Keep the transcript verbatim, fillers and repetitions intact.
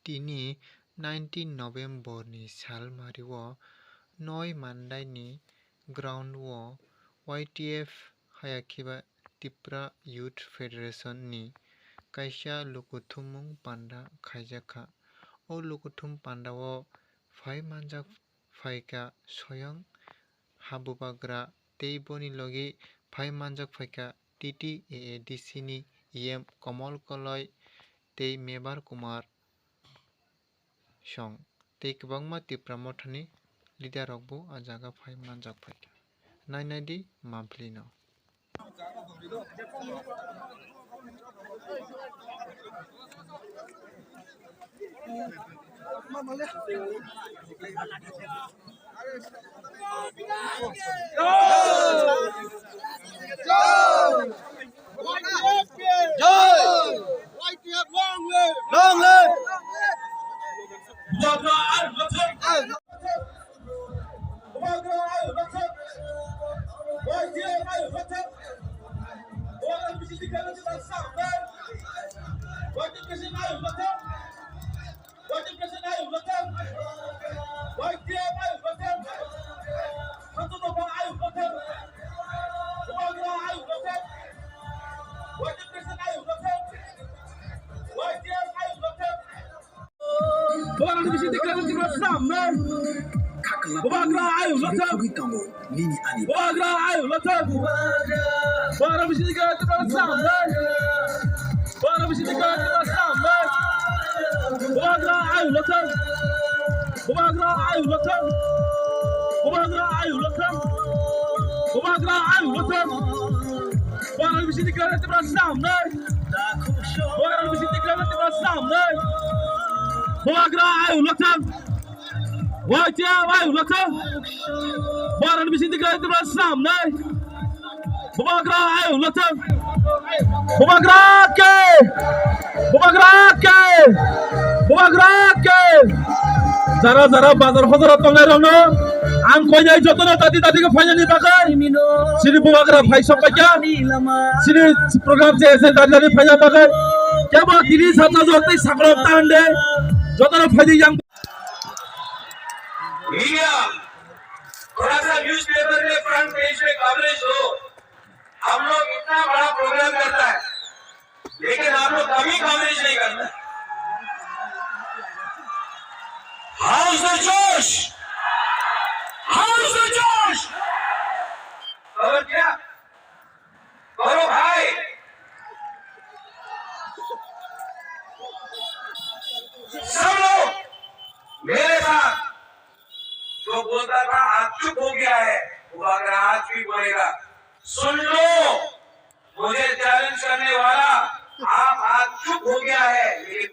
Tini nineteen November ni salmari o noi Mandai ni ground o Y T F hayakhiba Tipra Youth Federation ni kaisa lukuthumung panda khaijakha. O lukuthum panda o phai manjak phaikha soyang ha bubagra tei boni logi phai manjak phaikha T T A A D C ni E M Komol Koloi tei Mebar Kumar Song tei kwbangma Tipra Mothani leader rokbo a jaga phai manjak phaikha. Nai nai di monthly no. Long live! Bubagra ayuk lothang. Bubagra ayuk lothang. Bubagra ayuk lothang. Bubagra bisi dikha Tipra samnai. Bubagra bisi dikha Tipra samnai. Bubagra ayuk lothang. Bubagra ayuk lothang. Bubagra ayuk lothang. Bubagra ayuk lothang. Bubagra bisi dikha Tipra samnai. Bubagra bisi dikha Tipra samnai. Bubagra ayuk lothang. Wai tia wai ulo thang. Bubagra ni bising tikra tikra sam nai. Bubagra ayuk ulo thang. Bubagra ke. Bubagra ke. Bubagra ke. Jara jara bazar hojaro tongnai rokno ang koinai jotono dati dati khe phainani bagwi. Chini bubagra phai sok paikha. Chini program je je dati dati phaina bagwi. Kebo tini satna jor tei sakrok ta hande. Jotono phaidi yang Media, थोड़ा सा न्यूज़पेपर में front page पे कवरेज दो। हम लोग इतना बड़ा प्रोग्राम करता है, लेकिन आप लोग कभी कवरेज नहीं करता। हाउस द जोश, हाउस द जोश। और क्या? करो भाई। सब लोग मेरे साथ, जो बोलता था आज चुप हो गया है, वो अगर आज भी बोलेगा, सुन लो, मुझे चैलेंज करने वाला, आप आज चुप हो गया है, लेकिन